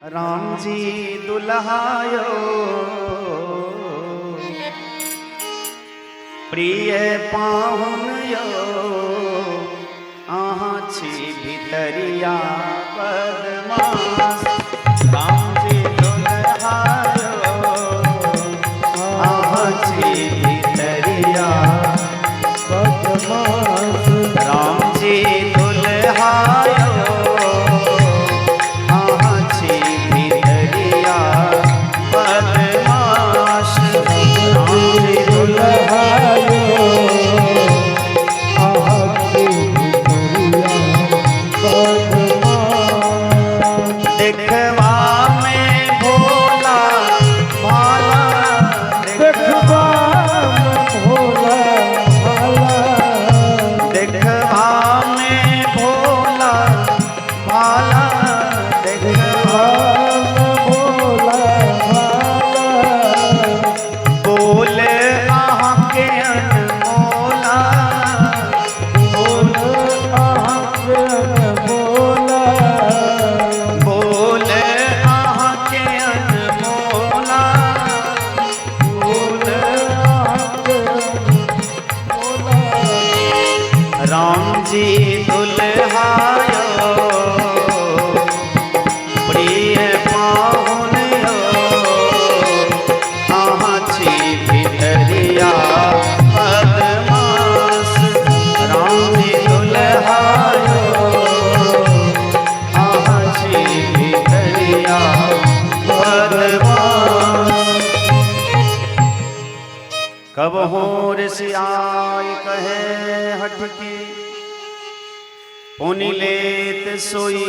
रामजी दुल्हायो प्रिय पाहुन यो, अहाँ छी भितरिया बदमाश। रामजी दुल्हायो, अहाँ छी भितरिया बदमाश। रामजी दुल्हायो, अहाँ छी भितरिया बदमाश। रामजी दुल्हायो, अहाँ छी भितरिया बदमाश। देखवा में भोला भाला, देखबा में भोला भाला, देखवा में भोला भाला, देखवा देखबा में भोला भाला, बोल अहाँके अनमोला, बोल अहाँके अनमोला, बोल अहाँके अनमोला, बोल अहाँके अनमोला। रामजी दुल्हायो, प्रिय पाहुन यो, अहाँ छी भितरिया बदमाश। रामजी दुल्हायो, अहाँ छी भितरिया बदमाश। कबहू ऋषियाई कहे हठ की, पुनि लेत सोई।